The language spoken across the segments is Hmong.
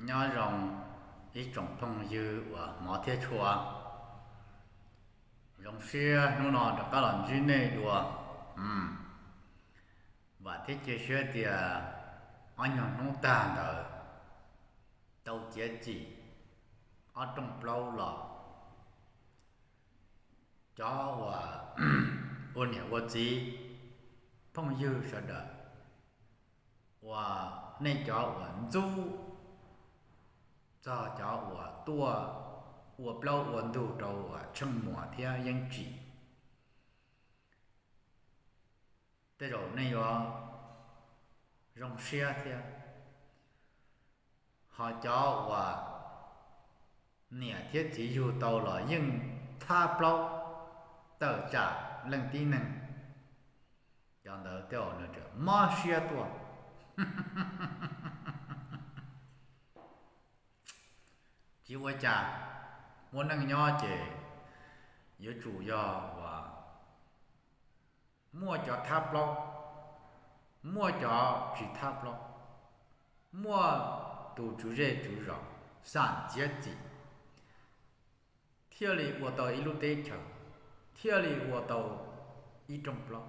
Nyob zoo ib tsoom phooj ywg uas hmov thiab tshua, zoo siab hnub no rov qab los ntsib nej dua. Vam thiab cia siab tias ob nyuag hnub tag ntawd tau txiav txim ob rooj plaub los cov uas ua niam ua txiv, phooj ywg sawv daws, uas nej cov uas ntxub txog cov uas tuaj ua plaub ua ntug rau uas Tsheej Muas thiab Yeeb Tsim, tej zaum nej yuav zoo siab thiab. Ho cov uas niam thiab txiv yug tau los yeej thab plaub tawm tsam leej tib neeg, cov ntawd tej zaum nws mob siab tuaj. Tsis ua cas, ua neej nyob ces yuav tsum yog uas muaj cov thab plaub, muaj cov tsis thab plaub, muaj tus tswv zej tswv zos xam txiav txim, thiaj li ua tau ib lub teb chaws, thiaj li ua tau ib rooj plaub,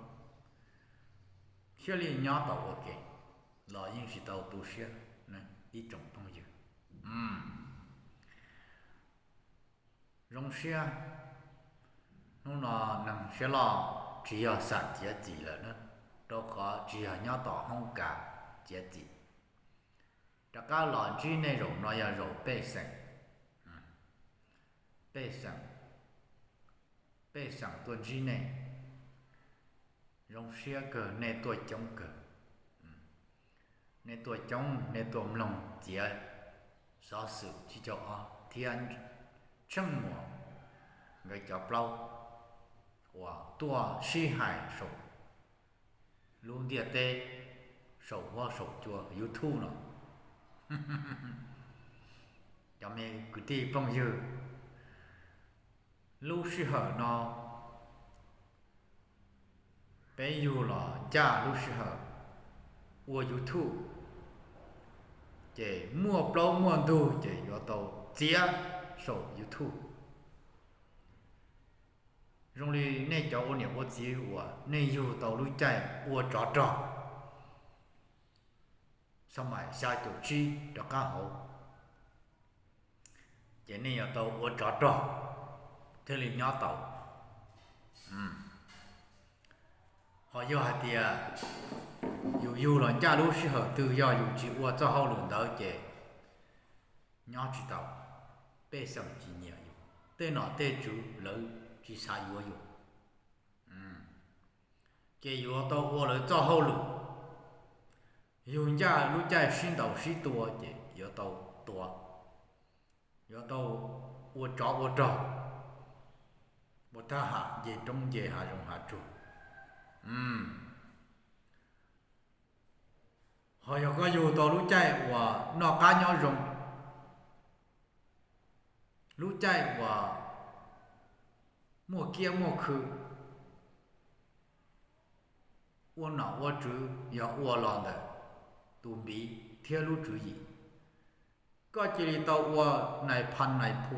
thiaj li nyob tau ua ke, los yeej tsis tau tu siab ib tsoom phooj ywg. Zoo siab, hnub no neeg siab loj tsis yog xam txiav txim lawm na, rau qhov tsis yog nyob tom hoob kas txiav txim. Rov qab los ntsib nej zaum no yog zaum pej xeem, pej xeem, pej xeem tuaj ntsib nej. Zoo siab kawg nej tuaj coob kawg. Nej tuaj coob, nej tuaj mloog txiav xov xwm tsib caug ob thiab Tsheej Muas nkawd cov plaub uas tuaj sib hais saum lub ntiaj teb, saum huab saum cua YouTube no. Cov me kwv tij phooj ywg, lub sij hawm no peb yug los ncaj lub sij hawm ua YouTube, ces muaj plaub muaj ntug ces yuav tau txiav saum YouTube. Zoo li nej cov ua niam ua txiv uas nej yug tau lub caij ua tsov rog, xab mais xya caum tsib rov qab hauv, ces nej yuav tau ua tsov rog thiaj li nyob tau. Ho yog hais tias yus yug los ncaj lub sij hawm twg yog yus tsis ua txoj hauj lwm ntawd ces nyob tsis tau, pej xeem tsis nyiam yus, tej nom tej tswv lawv tsis xav yuav yus, ces yuav tau ua lawv txoj hauj lwm. Yug ncaj lub caij sib ntaus sib tua ces yuav tau tua, yuav tau ua tsov ua rog, ua thab ham nce roob nce hav zoov hav tsuag. Ho yog koj yug tau lub caij uas noj qab nyob zoo, lub caij uas muaj kiab muaj khw, ua nom ua tswv yog ua los ntawm tus npiv thiab lub tswv yim, koj cia li tau ua nais phas nais phu,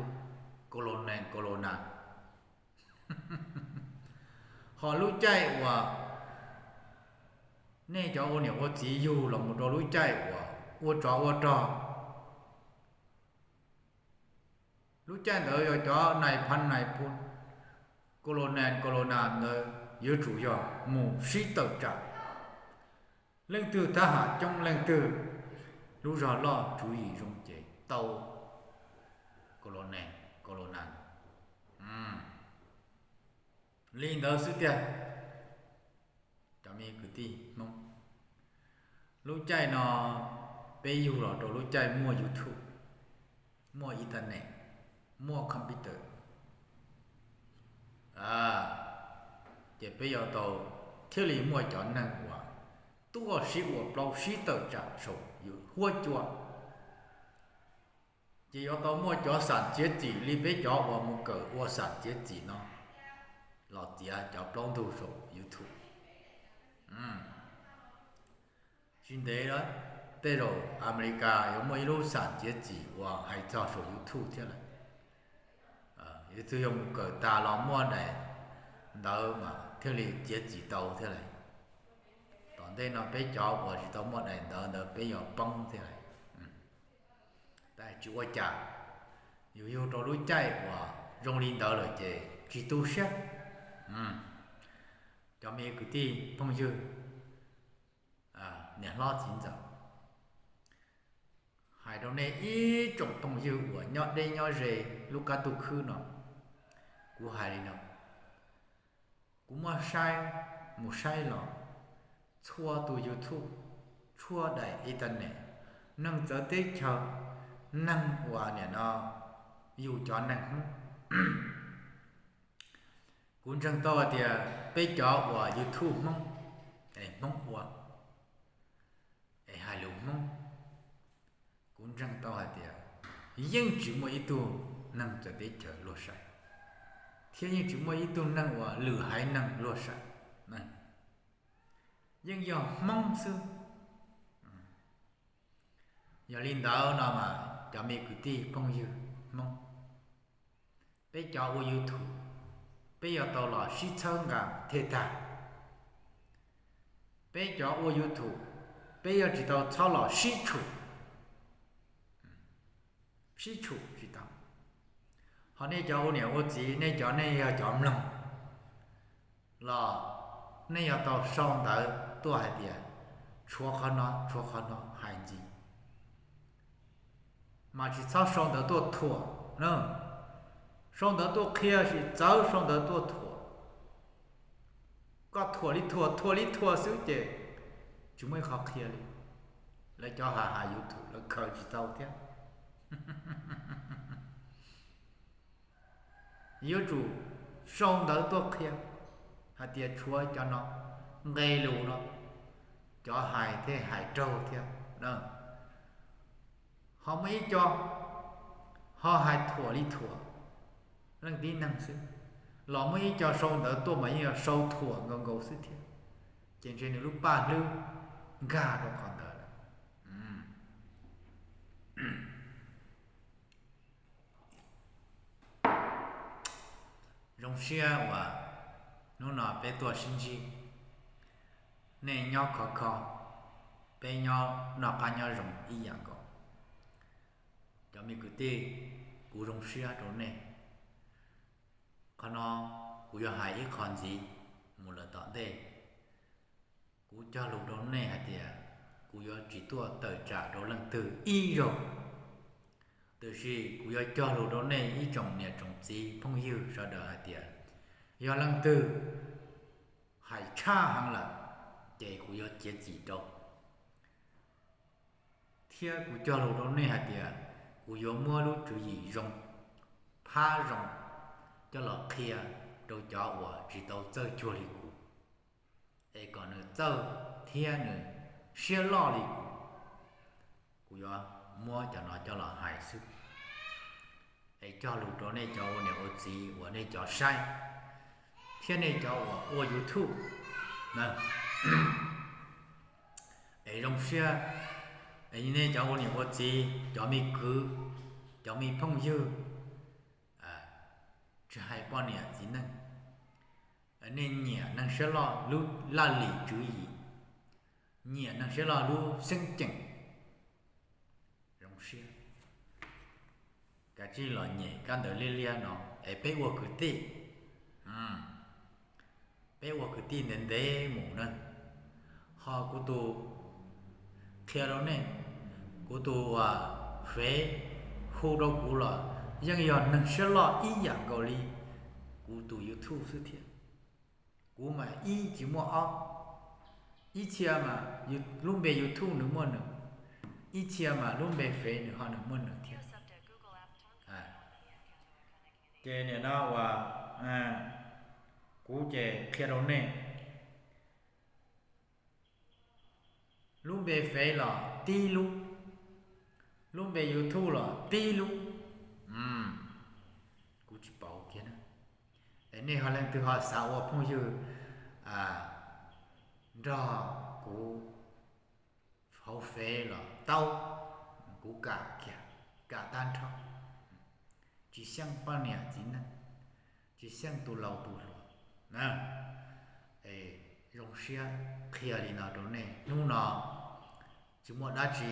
colonel colonel. Ho lub caij uas nej cov ua niam ua txiv yug los mus rau lub caij uas ua tsov ua rog, lub caij ntawd yog cov nais phas nais phu, colonel colonel ntawd yuav tsum yog mus sib tawm tsam, leej twg thab ham coob leej twg lub zog loj tswv yim zoo ces tau colonel colonel. Li ntawd xwb tiag. Cov me kwv tij Hmoob, lub caij no peb yug los rau lub caij muaj YouTube, muaj internet, muaj computer, ces peb yuav tau thiaj li muaj cov neeg uas tuaj sib ua plaub sib tawm tsam saum huab cua. Ces yuav tau muaj cov xam txiav txim li peb cov uas mus kawm ua xam txiav txim no los txiav cov plaub ntug saum YouTube. Tsis ntev lawm, Tej zaum Amelikas yuav muaj ib lub xam txiav txim uas hais txog saum YouTube thiab lawm. Yog tug yuav mus kawm tas los muaj daim ntawv mas thiaj li txiav txim tau thiab lawm. Tom ntej no peb cov uas tsis tau muaj daim ntawv ntawd peb yuav poob thiab lawm. Tab tsis ua cas, yus yug rau lub caij uas zoo li ntawd lawm ces tsis tu siab. Cov me kwv tij phooj ywg, niam hlob txiv ntxawm, hais rau nej ib tsoom phooj ywg uas nyob deb nyob ze lub qab ntuj khwb no, kuv hais li no, kuv muab saib mus saib los, txhua tus YouTube, txhua daim internet, neeg txawv teb chaws, neeg uas nim no yus cov neeg Hmoob, kuv ntseeg tau hais tias peb cov uas YouTube Hmoob, es Hmoob ua, es hais lus Hmoob, kuv ntseeg tau hais tias yeej tsis muaj ib tug neeg txawv teb chaws luag saib, thiab yeej tsis muaj ib tug neeg uas lwm haiv neeg luag saib, yeej yog Hmoob xwb. Yog li ntawd no mas cov me kwv tij phooj ywg Hmoob, peb cov ua YouTube, peb yuav tau los sib txhawb nqa thiaj tag. Peb cov ua YouTube, peb yuav tsis tau txhob los sib tshum, sib tshum tsis tau. Ho nej cov ua niam ua txiv, nej cov nej yog cov mloog los nej yuav tau sau ntawv tuaj hais tias tshuav qhov no tshuav qhov no hais ntxiv, mas tsis txhob sau ntawv tuaj thuam. Sau ntawv tuaj qhia, tsis txawj sau ntawv tuaj thuam. Koj thuam li thuam, thuam li thuam xwb ces tsis muaj ib qho qhia li. Lawv cov hais hais YouTube lawv khaws tsis tau thiab. Yuav tsum sau ntawv tuaj qhia hais tias tshuav cov no, nqe lus no, cov hais thiaj hais raug thiab. Ho muaj ib co ho hais thuam li thuam leej tib neeg xwb, los muaj ib co sau ntawv tuaj mas yeej yog sau thuam nkaus nkaus xwb thiab, ces ntshe nws lub paj hlwb nkag rau qhov ntawd lawm. Zoo siab uas hnub no peb tuaj sib ntsib, nej nyob khov kho, peb nyob noj qab nyob zoo ib yam nkaus. Cov me kwv tij, kuv zoo siab rau nej. Qhov no kuv yuav hais ib qho ntxiv mus lawm tom ntej. Kuv cog lus rau nej hais tias kuv yuav tsis tuaj tawm tsam rau leej twg ib zaug, tiam sis kuv yuav cog lus rau nej ib tsoom niam tsoom txiv phooj ywg sawv daws hais tias yog leej twg hais tshaj heev lawm ces kuv yuav txiav txim rau. Thiab kuv cog lus rau nej hais tias kuv yuav muab lub tswv yim zoo, phab zoo coj los qhia rau cov uas tsis tau txawj cuag li kuv, es kom nws txawj thiab nws siab loj li kuv. Kuv yuav muab cov no coj los hais xwb. Es cog lus rau nej cov ua niam ua txiv uas nej cov saib thiab nej cov uas ua YouTube na, es zoo siab, es nej cov ua niam ua txiv, cov me kwv, cov me phooj ywg, tsis hais poj niam txiv neej, nej nyiam neeg siab loj lub laj lim tswv yim, nyiam neeg siab loj lub xeeb ceem, zoo siab, kav tsij los nyem kab ntawv liab liab no es peb ua kwv tij, peb ua kwv tij ntev ntev mus na. Ho kuv tus, qhia rau nej, kuv tus fev hu rau kuv los yeej yog neeg siab loj ib yam nkaus li kuv tus YouTube xwb thiab. Kuv mas ib tsis muaj ob, ib txhia mas lub npe YouTube nws muaj nws, ib txhia mas lub npe fev nws ho nws muaj nws thiab. Ces nim no uas kuv ces qhia rau nej, lub npe fev los tib lub, lub npe YouTube los tib lub, kuv tsis pauv kiag na. Es nej ho leej twg ho xav ua phooj ywg nrog kuv hauv fev los tau, kuv kam kiag, kam tag nrho, tsis xyeej poj niam txiv neej, tsis xyeej tus laus tus hluas na. Zoo siab qhia li no rau nej, hnub no tsis muaj dab tsi,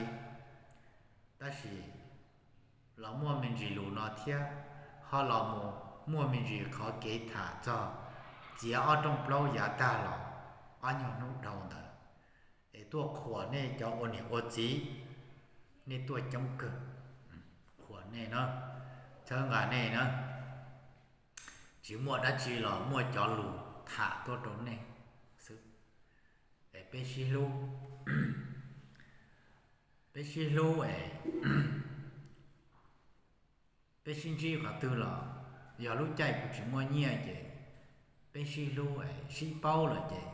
tab sis los muaj me ntsis lus no thiab, ho los mus muaj me ntsis qhov kev tham txog txiav ob rooj plaub yav tag los ob nyuag hnub dhau ntawd, es tuaj qhuas nej cov ua niam ua txiv, nej tuaj coob kawg, qhuas nej na, txhawb nqa nej na. Tsis muaj dab tsi los muaj cov lus tham tuaj rau nej xwb, es peb sib hlub, peb sib hlub es peb sib ntsib qhov twg los, yog lub caij kuv tsis muaj nyiaj ces peb sib hlub es sib paub lawm ces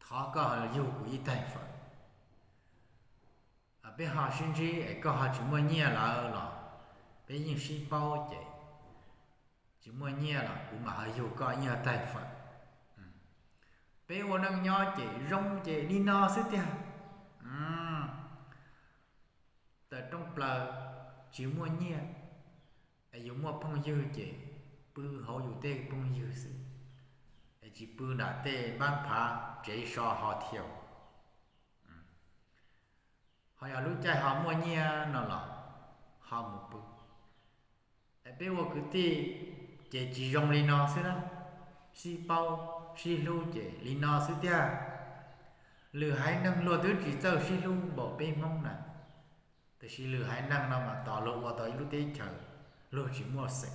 thov koj yug kuv ib tais fawm. Peb ho sib ntsib es koj ho tsis muaj nyiaj lawm los peb yeej sib paub ces tsis muaj nyiaj los kuv mam ho yug koj ib nyuag tais fawm. Peb ua neej nyob ces zoo ces li no xwb tiag. Tawm rooj plaws tsis muaj nyiaj, es yus muaj phooj ywg ces pw hauv yus tej phooj ywg xwb, es tsis pw nram tej npab phav tsev so ho thiaus. Ho yog lub caij ho muaj nyiaj no los ho mus pw. Es peb ua kwv tij ces tsis zoo li no xwb na, sib paub sib hlub ces li no xwb tiag. Lwm haiv neeg luag twb tsis txawj sib hlub npaum peb Hmoob na, tiam sis lwm haiv neeg no mas tos luag ua tau ib lub teb chaws, luag tsis muaj xeem,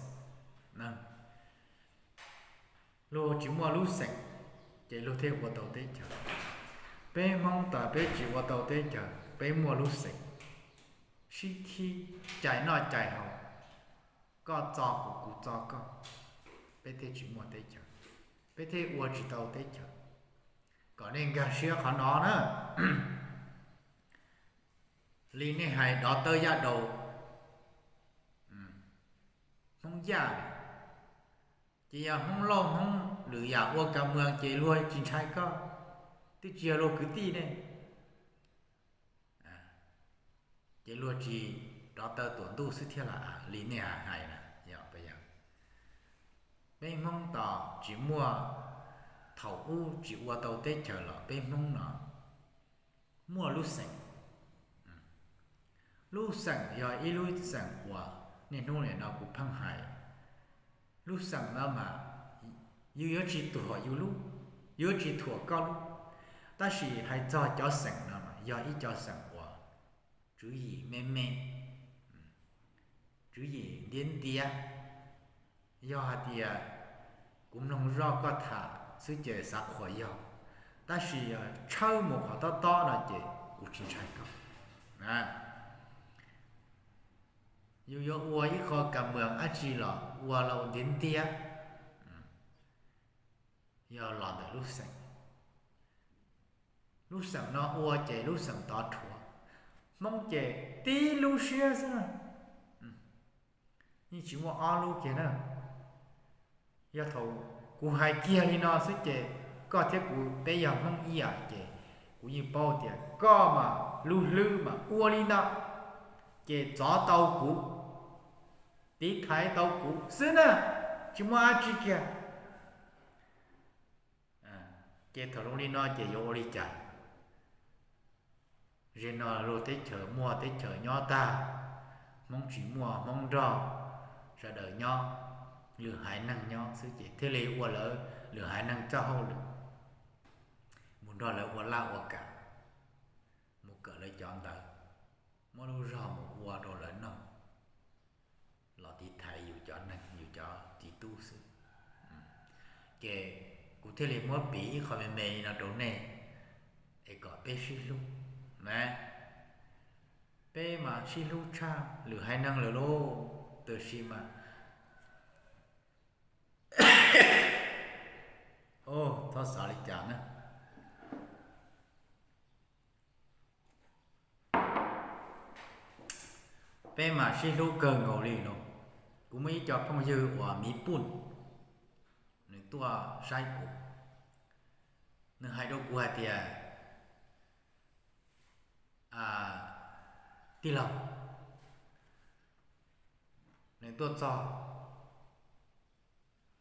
luag tsis muaj lub xeem, ces luag thiaj ua tau teb chaws. Peb Hmoob tos peb tsis ua tau teb chaws, peb muaj lub xeem, sib thib, cais noj cais haus, koj txo kuv, kuv txo koj, peb thiaj tsis muaj teb chaws, peb thiaj ua tsis tau teb chaws. Kom nej nkag siab qhov no na. Li nej hais dov tawb yaj daus, Hmoob Yaj, ces yog Hmoob Lauj Hmoob lwm yam ua kas mwm ces luag tsis ntshai koj, twb tsis yog luag kwv tij ne. Ces luag tsis rov taw tuam ntuj xwb thiab los li nej hais na. Peb Hmoob tos tsis muaj, thaum ub tsis ua tau teb chaws los peb Hmoob no muaj lub xeem. Lub xeem yog ib lub xeem uas niaj hnub nim no kuv pheej hais, lub xeem no mas yus yuav tsis thuam yus lub, yuav tsis thuam koj lub, tab sis hais txog cov xeem no mas yog ib cov xeem uas tswv yim me me, tswv yim ntiav ntiav. Yog hais tias kuv mloog zoj koj tham xwb ces xav qhuas yog, tab sis tshawb mus qhov tob tob no ces kuv tsis ntshai koj. Yus yuav ua ib qho kas mwm dab tsi los ua los ntiav ntiav, yog los ntawm lub xeem. Lub xeem no ua ces lub xeem tov rhuav. Hmoob ces tib lub siab xwb na, yeej tsis muaj ob lub kiag na. Yog thaum kuv hais kiag li no xwb ces koj thiab kuv peb yog Hmoob ib yam ces kuv yeej paub tias koj mas lub hlwb mas ua li no ces txov tau kuv, tiv thaiv tau kuv xwb na, tsis muaj dab tsi kiag. Ces thaum zoo li no ces yuav ua li cas? Ze no luag teb chaws muaj teb chaws nyob tag, Hmoob tsis muaj Hmoob nrog, sawv daws nyob, lwm haiv neeg nyob xwb ces thiaj li ua lawv lwm haiv neeg txoj hauj lwm, mus nrog lawv ua laj ua kam, mus kawm lawv cov ntawv, muab lub zog mus ua rau lawv noj, los tiv thaiv yus cov neeg yus cov txiv tub xwb. Ces kuv thiaj li muab piv ib qho me me li no rau nej, es kom peb sib hlub na. Peb mas sib hlub tshaj lwm haiv neeg lawm lauj, tab sis mas txhob xav li cas na. Peb mas sib hlub kawg nkaus li no. Kuv muaj ib co phooj ywg uas miv puj, nws tuaj saib kuv, nws hais rau kuv hais tias, tij laug, nws tuaj txog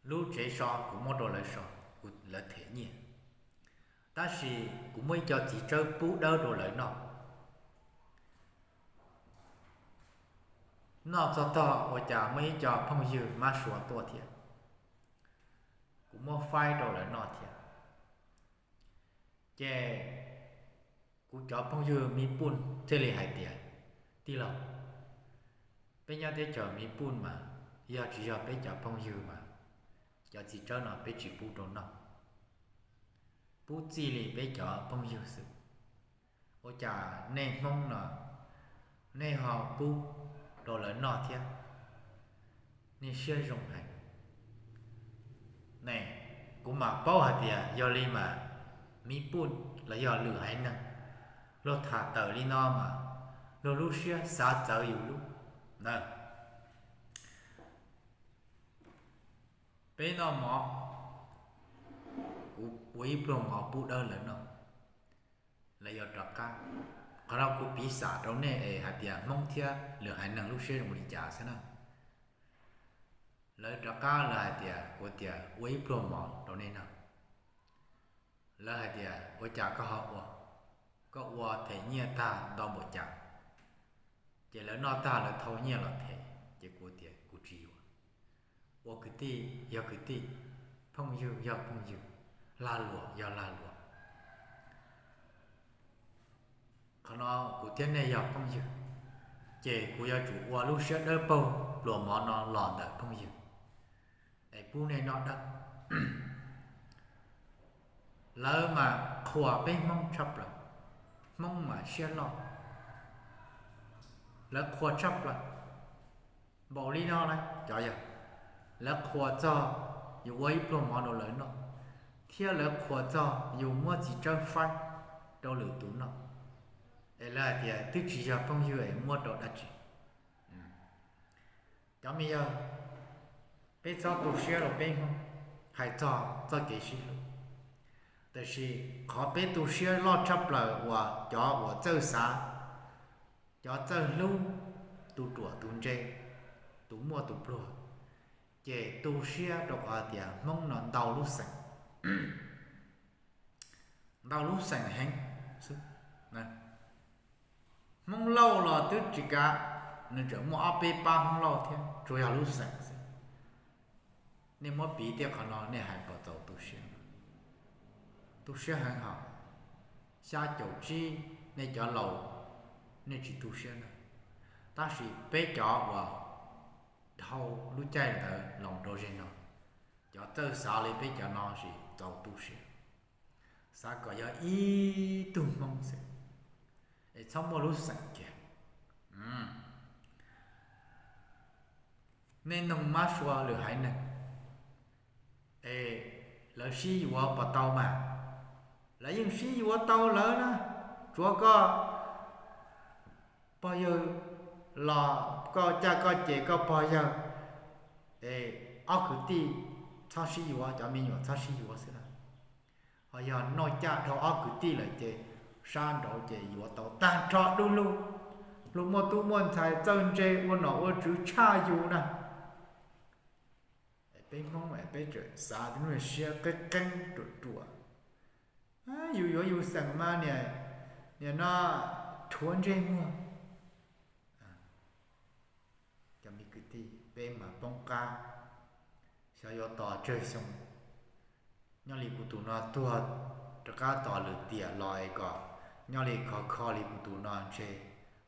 lub tsev so kuv muab rau lawv so, lawv them nyiaj, tab sis kuv muaj ib co txiv tsawb pub dawb rau lawv noj. Noj txog tog ua cas muaj ib co phooj ywg mab sua tuaj thiab, kuv muab faib rau lawv noj thiab. Ces kuv cov phooj ywg miv puj thiaj li hais tias, tij laug, peb nyob teb chaws miv puj mas yog tsis yog peb cov phooj ywg mas cov txiv tsawb no peb tsis pub rau noj, pub txij li peb cov phooj ywg xwb. Ua cas nej Hmoob no nej ho pub rau lawv noj thiab? Nej siab zoo heev. Ne, kuv mam paub hais tias yog li mas miv puj los yog lwm haiv neeg luag tham tawm li no mas luag lub siab xav txawv yus lub na. Peb noj mov, kuv ua ib pluag mov pub dawb lawv noj, lawv yuav rov qab. Qhov no kuv piv xam rau nej es hais tias Hmoob thiab lwm haiv neeg lub siab zoo li cas xwb na. Lawv rov qab lawv hais tias, kuv tias ua ib pluag mov rau nej noj. Lawv hais tias ua cas koj ho ua, koj ua them nyiaj tag ntau npaum cas? Ces lawv noj tag lawv thau nyiaj los them, ces kuv tias kuv tsis yuav. Ua kwv tij yog kwv tij, phooj ywg yog phooj ywg, lag luam yog lag luam. Qhov no kuv thiab nej yog phooj ywg, ces kuv yuav tsum ua lub siab dawb paug pluas mov no los ntawm phooj ywg, es pub nej noj dawb. Lawv mas qhuas peb Hmoob tshaj plaws, Hmoob mas siab loj, lawv qhuas tshaj plaws. Npaum li no na cov yawg, lawv qhuas txog yus ua ib pluag mov rau lawv noj, thiab lawv qhuas txog yus muab txiv tsawb faib rau lwm tus noj, es lawv hais tias twb tsis yog phooj ywg es muab rau dab tsi. Cov me yawg, peb txhob tu siab rau peb Hmoob hais txog txoj kev sib hlub, tiam sis qhov peb tu siab loj tshaj plaws uas cov uas txawj xav, cov txawj hlub tus ruam tus ntse, tus muaj tus pluag, ces tu siab rau qhov tias Hmoob no ntau lub xeem, ntau lub xeem heev xwb. Hmoob Lauj los twb tsis kav, nws tseem muaj ob peb pab Hmoob Lauj thiab, tsuas yog lub xeem xwb. Nej muab piv tej qhov no nej hais puas txaus tu siab? Tu siab heev hos. Xya caum tsib nej cov laus, nej tsis tu siab na, tab sis peb cov uas dhau lub caij ntawd los rau zeg no, cov txawj xav li peb cov no sis txaus tu siab. Xav kom yog ib tug Hmoob xwb, es txhob muaj lub xeem kiag. Nej noog mab sua lwm haiv neeg, es lawv sib yuav puas tau mas? Lawv yeej sib yuav tau lawv na. Tsuav koj pog yawg los koj caj koj ces koj pog yawg, es ob kwv tij txhob sib yuav, cov me nyuam txhob sib yuav xwb na. Ho yog noj caj dhau ob kwv tij lawm ces sab nraud ces yuav tau tag nrho dub lug, luag muaj tub muaj ntxhais txawj ntse ua nom ua tswv tshaj yus na. Peb Hmoob peb tseem xav tej lub siab qeeb qeeb ruam ruam. Yus yuav yus xeem mas niam no rhuav ntsej muag. Cov me kwv tij, peb mas poob qab, xyov yuav tos tsawg xyoo. Nyob li kuv tus no tuag rov qab tos lwm tiam los es kom nyob li khov kho li kuv tus no ntshe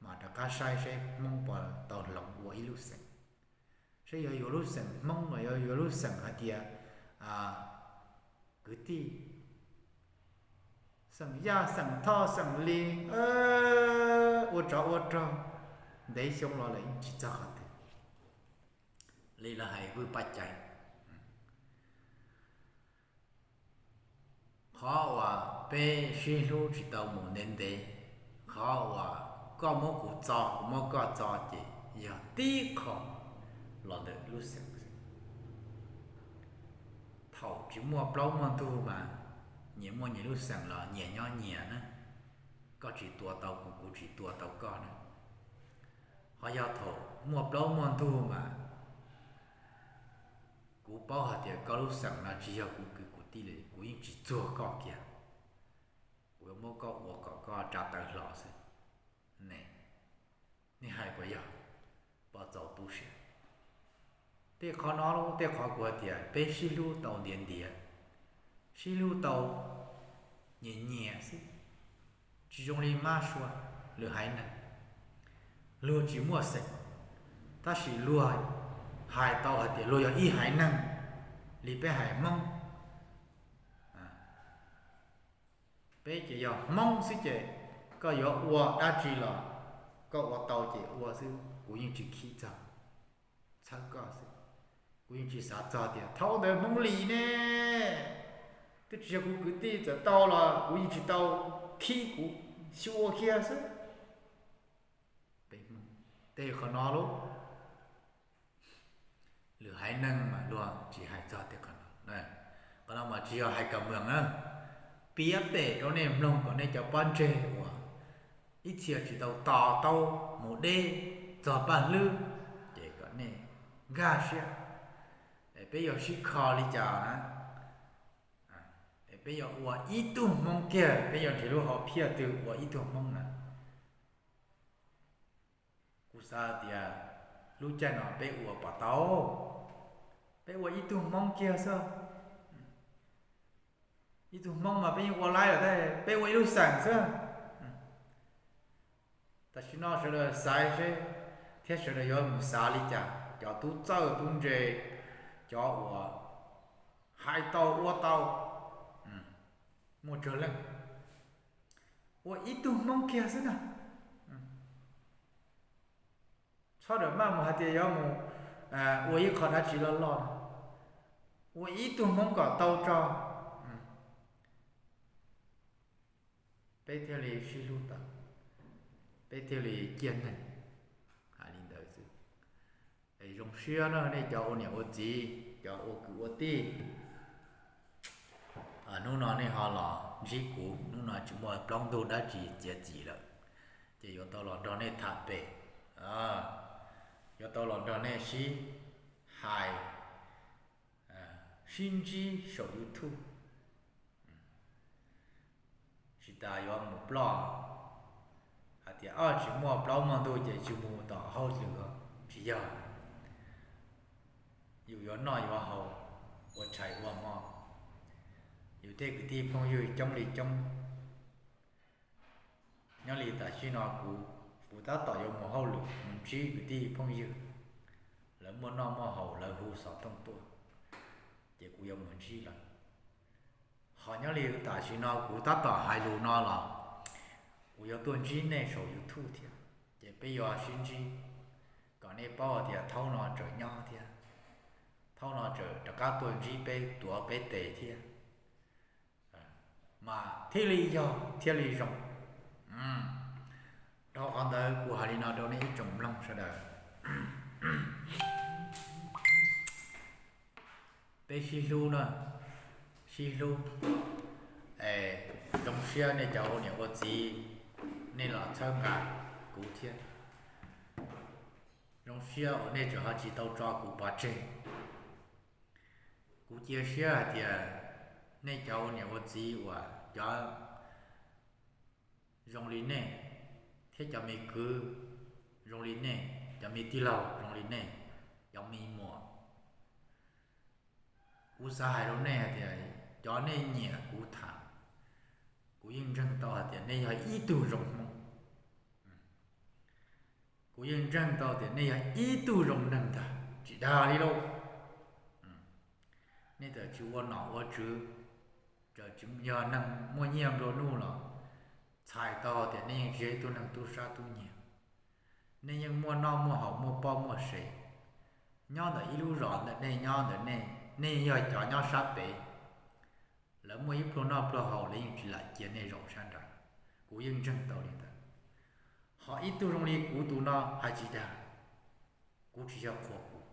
mam rov qab saib seb Hmoob puas tau hloov ua ib lub xeem. Seb yuav yuav lub xeem Hmoob los yuav yuav lub xeem hais tias kwv tij, xeem Yaj xeem Thoj xeem Li, ua tsov ua rog, ntev xyoo los lawm yeej tsis txog qhov twg li lawv hais vwj paj cai. Qhov uas peb sib hlub tsis tau mus ntev ntev, qhov uas koj muab kuv txo kuv muab koj txo ces yog tib qho los ntawm lub xeem. Thaum tsis muaj plaub muaj ntug mas nyias muaj nyias lub xeem los nyias nyob nyias na. Koj tsis tua tau kuv, kuv tsis tua tau koj na. Qhov yog thaum muaj plaub muaj ntug mas kuv paub hais tias koj lub xeem no tsis yog kuv kwv kuv tij li, kuv yeej tsis txuag koj kiag. Kuv yuav muab koj ua kom koj tsa tawv hlo xwb ne. Nej hais puas yog? Puas txaus tu siab? Tej qhov no, tej qhov kuv hais tias peb sib hlub tau ntiav ntiav, sib hlub tau nyias nyias xwb, tsis zoo li mab sua, lwm haiv neeg. Luag tsis muaj xeem, tab sis luag hais tau hais tias luag yog ib haiv neeg li peb haiv Hmoob. Peb ces yog Hmoob xwb ces koj yuav ua dab tsi los koj ua tau ces ua xwb, kuv yeej tsis khib txog, txhawb koj xwb. Kuv yeej tsis xav txog tias thaum ntawd Hmoob Lis ne, twb tsis yog kuv kwv tij, txawm tau los kuv yeej tsis tau khib, kuv xyuas kiag xwb. Tej qhov no lub, lwm haiv neeg mas luag tsis hais txog tej qhov no. Qhov no mas tsis yog hais kam mws na, piav pem rau nej mloog kom nej cov pob ntseg uas ib txhia tsis tau tos tau mus deb txog paj hlwb, ces kom nej nkag siab. Es peb yuav sib kho li cas na? Es peb yuav ua ib tug Hmoob kiag, peb yuav nrhiav lub hom phiaj twg ua ib tug Hmoob na? Kuv xav tias lub caij no peb ua puas tau, peb ua ib tug Hmoob kiag xwb. Ib tug Hmoob mas peb yeej ua laib lawm, peb ua ib lub xeem xwb. Tam sim no sawv daws xaiv seb, thiab sawv daws yuav mus xav li cas, cov tub txawj tub ntse, cov uas hais tau ua tau, muaj tsawg leej. Ua ib tug Hmoob kiag xwb na. Txhob rawm maj mus hais tias yuav mus ua ib qho dab tsi loj loj no. Ua ib tug Hmoob kom tau tso, peb thiaj li sib hlub tau, peb thiaj li ciaj neeg. Hais li ntawd xwb. Es zoo siab na nej cov ua niam ua txiv, cov ua kwv ua tij. Hnub no nej ho los ntsib kuv, hnub no tsis muaj plaub ntug dab tsi txiav txim lawm, ces yuav tau los nrog nej tham pem, yuav tau los nrog nej sib hais, sib ntsib saum YouTube. Tsis tas yuav mus ploj hais tias, o, tsis muaj plaub muaj ntug ces tsis mus tom hauj lwm, tsis yog. Yus yuav noj yuav haus, ua tshais ua hmo, yus tej kwv tij phooj ywg coob li coob. Nyob li tam sim no kuv, kuv tab tom yuav mus hauj lwm mus ntsib kwv tij phooj ywg, lawv muaj noj muaj haus lawv hu xov tooj tuaj, ces kuv yuav mus ntsib lawv. Ho nyob li tam sim no kuv tab tom hais lus no los kuv yuav tuaj ntsib nej saum YouTube thiab, ces peb yuav sib ntsib kom nej paub tias thaum no tseem nyob thiab, thaum no tseem rov qab tuaj ntsib peb tuav peb tes thiab, mas thiaj li yog thiaj li zoo. Dhau qhov ntawd kuv hais li no rau nej ib tsoom mloog sawv daws. Peb sib hlub na, sib hlub. Es zoo siab nej cov ua niam ua txiv, nej los txhawb nqa kuv thiab. Zoo siab uas nej tseem ho tsis tau tso kuv pov tseg. Kuv cia siab hais tias nej cov ua niam ua txiv uas cov zoo li nej, thiab cov me kwv zoo li nej, cov me tij laug zoo li nej, cov me muam, kuv xav hais rau nej hais tias cov nej nyiam kuv tham, kuv yeej ntseeg tau hais tias nej yog ib tug zoo Hmoob. Kuv yeej ntseeg tau tias nej yog ib tug zoo neeg ntag, tsis dag li lauj. Nej txawm tsis ua nom ua tswv, txawm tsis yog neeg muaj nyiaj nplua nuj los txhais tau tias nej yeej tsis yog ib tug neeg tub sab tub nyiag. Nej yeej muaj noj muaj haus muaj poj muaj sev, nyob ntawm ib lub zos ntawm nej nyob ntawm nej, nej yog cov nyob sab pem. Lawv muaj ib pluag noj pluag haus lawv yeej tsis lam cia nej zaum sab nraud. Kuv yeej ntseeg tau li ntawd. Ho ib tug zoo li kuv tus no hais tsis dag, kuv tsis yog qhuas kuv.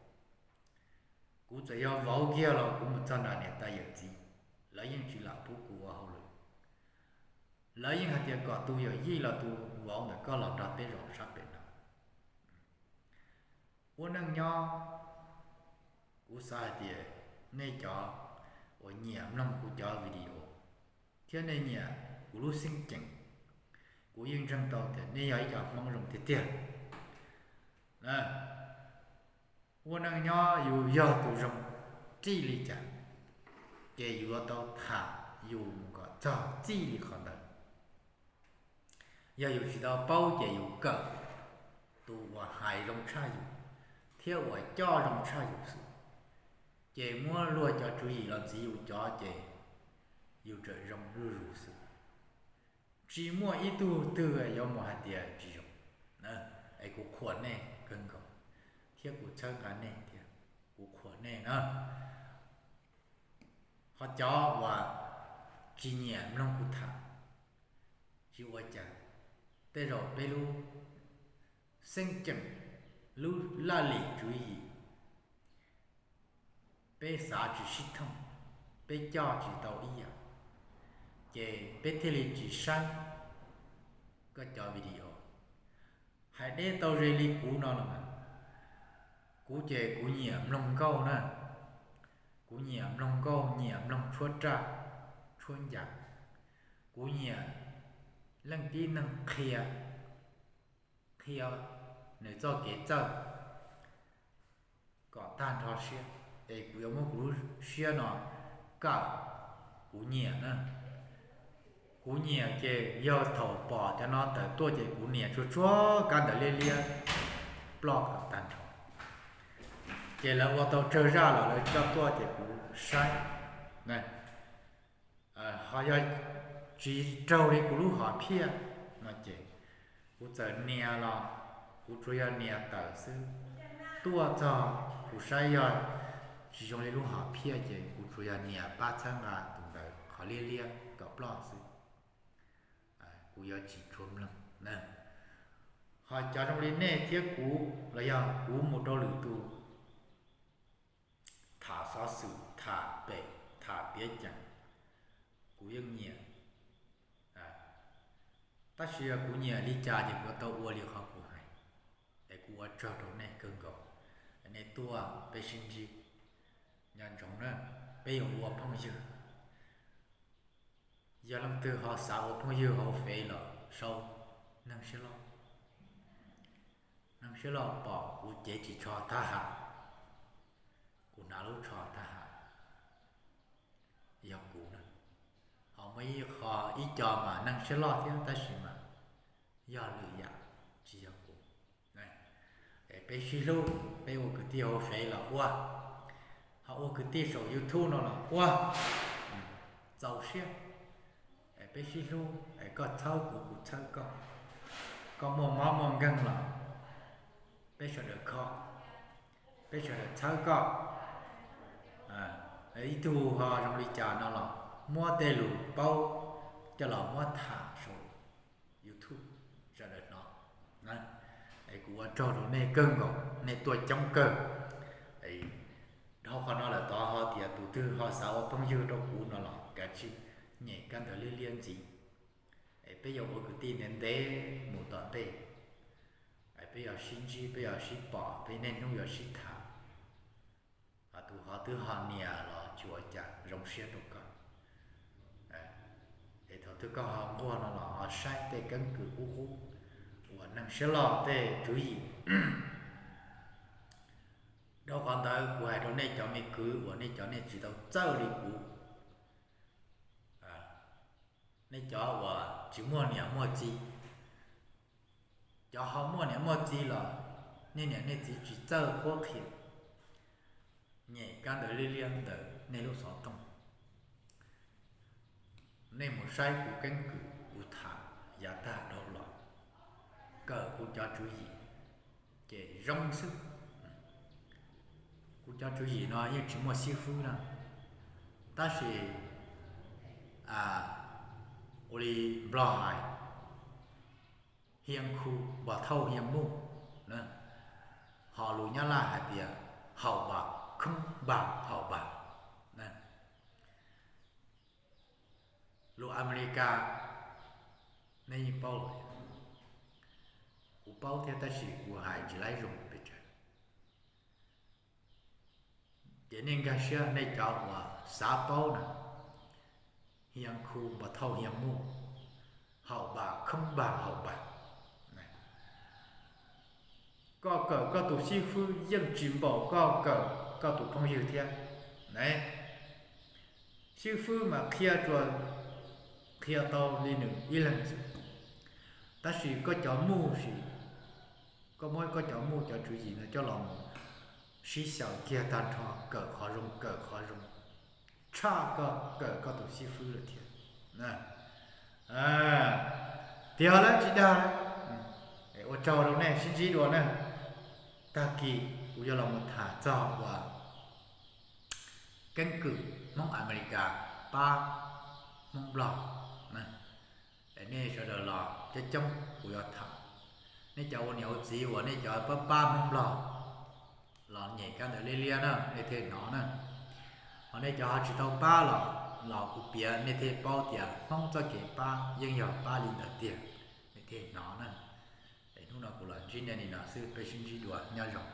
Kuv txawm yog vauv kiag los kuv mus txog nram niam tais yawm txiv, lawv yeej tsis lam pub kuv ua hauj lwm. Lawv yeej hais tias kom tus yawm yij los tus vauv ntawm koj los nrog peb zaum sab pem no. Ua neej nyob, kuv xav hais tias nej cov uas nyiam mloog kuv cov video thiab nej nyiam kuv lub xeeb ceem, kuv yeej ntseeg tau tias nej yog ib cov Hmoob zoo tiag tiag. Ua neej nyob yus yog tus zoo txij li cas, ces yus yuav tau tham yus mus kom txog txij li qhov ntawd. Yog yus tsis tau paub ces yus kawm tus uas hais zoo tshaj yus thiab uas coj zoo tshaj yus xwb, ces muab luag cov tswv yim los ntxiv yus cov ces yus tseem zoo zuj zus xwb. Tsis muaj ib tug twg yuav mus hais tias tsis zoo. Es kuv qhuas nej kawg nkaus thiab kuv txhawb nqa nej thiab, kuv qhuas nej na. Ho cov uas tsis nyiam mloog kuv tham, tsis ua cas, tej zaum peb lub xeeb ceem, lub laj lim tswv yim, peb xav tsis sib thooj, peb coj tsis tau ib yam, ces peb thiaj li tsis saib koj cov video. Hais deb tau ze li kuv no los mas, kuv ces kuv nyiam mloog nkauj na, kuv nyiam mloog nkauj, nyiam mloog tshuab raj, tshuab ncas, kuv nyiam leej tib neeg qhia, qhia nws txoj kev txawj kom tag nrho siab, es kuv yuav muab kuv lub siab no kawm, kuv nyiam na. Kuv nyiam ces yog thaum pom cov no tawm tuaj ces kuv nias tsuag tsuag kab ntawv liab liab ploj kom tag nrho. Ces lawv ua tau tsawg zaj los lawv coj tuaj ces kuv saib. Ho yog tsis raug li kuv lub hom phiaj no ces kuv txawm nias los kuv tsuas yog nias tawm xwb. Tuaj txog kuv saib yog tsis zoo li lub hom phiaj ces kuv tsuas yog nias pab txhawb nqa tus ntawd qhov liab liab kom ploj xwb. Kuv yuav tsis tshua mloog na. Ho cov zoo li nej thiab kuv los yog kuv mus rau lwm tus tham xov xwm, tham pem, tham piav ceem, kuv yeej nyiam. Tab sis yog kuv nyiam li cas ces kuv tau ua li qhov kuv hais. Es kuv ua tsaug rau nej kawg nkaus, nej tuaj peb sib ntsib. Nco ntsoov na, peb yuav ua phooj ywg. Yog leej twg ho xav ua phooj ywg hauv fev los sau Neeg Siab Loj. Neeg Siab Loj pom kuv cev ris tsho thab ham, kuv hnav lub tsho thab ham, yog kuv na. Ho muaj ib qho ib co mas Neeg Siab Loj thiab tab sis mas yog lwm yam, tsis yog kuv. Es peb sib hlub, peb ua kwv tij hauv fev los ua, ho ua kwv tij saum YouTube no los ua, txaus siab. Es peb sib hlub, es koj txhawb kuv, kuv txhawb koj. Koj muaj mob muaj nkeeg los peb sawv daws kho, peb sawv daws txhawb koj. Ib tug ho zoo li cas no los muab tej lus paub coj los muab tham saum YouTube sawv daws hnov. Es kuv ua tsaug rau nej kawg nkaus, nej tuaj coob kawg. Dhau qhov no lawm tod ho tias tus twg ho xav ua phooj ywg rau kuv no los kav tsij nyem kab ntawv liab liab ntxiv. Es peb yuav ua kwv tij ntev ntev mus tom ntej. Peb yuav sib ntsib, peb yuav sib pom, peb niaj hnub yuav sib tham. Tus ho twb ho nias los tsis ua cas, zoo siab rau koj. Es thaum twg koj ho nquag no los ho saib tej keeb kwm qub qub uas Neeg Siab Loj tej tswv yim. Dhau qhov ntawd kuv hais rau nej cov me kwv uas nej cov nej tsis tau txawj li kuv, nej cov uas tsis muaj niam muaj txiv, cov ho muaj niam muaj txiv los nej niam nej txiv tsis txawj qhuab qhia, nyem kab ntawv liab liab ntawm nej lub xov tooj. Nej mus saib kuv keeb kwm kuv tham yav tag dhau los, kawm kuv cov tswv yim, ces zoo xwb. Kuv cov tswv yim no yeej tsis muaj xib fwb na, tab sis ua li Nplog hais, hiam khu npog thauj hiam muj, ho lus Nyab Laj hais tias haum npam khoob npam haum npam. Lus Amelikas nej yeej paub lawm, kuv paub thiab tab sis kuv hais tsis laib zoo pes tsawg. Es nej nkag siab, nej cov uas xav paub na, hiam khu npa thauj hiam muj, haum npa khoob npa haum npa. Koj kawm koj tus xib fwb yeej tsis npaum koj kawm koj tus phooj ywg thiab. Xib fwb mas qhia tsuas qhia tau li nws ib leeg xwb, tab sis koj cov muj sis, koj muab koj cov muj cov tswv yim no coj los mus sib xyaw kiag tag nrho, kawm qhov zoo kawm qhov zoo, tshaj koj kawm koj tus xib fwb lawm thiab. Tiag lawm tsis dag lawm. Ua tsaug rau nej sib ntsib dua na. Tag kis kuv yuav los mus tham txog uas keeb kwm Hmoob Amelikas pab Hmoob Nplog. Nej sawv daws los coob coob kuv yuav tham. Nej cov ua niam ua txiv uas nej cov pab pab Hmoob Nplog los nyem kab ntawd liab liab na, nej thiaj hnov na. Ho nej cov ho tsis tau pab los, los kuv piav nej thiaj paub tias Hmoob txoj kev pab yeej yog pab li ntawd tiag, nej thiaj hnov na. Es hnub no kuv los ntsib nej li no xwb, peb sib ntsib dua, nyob zoo.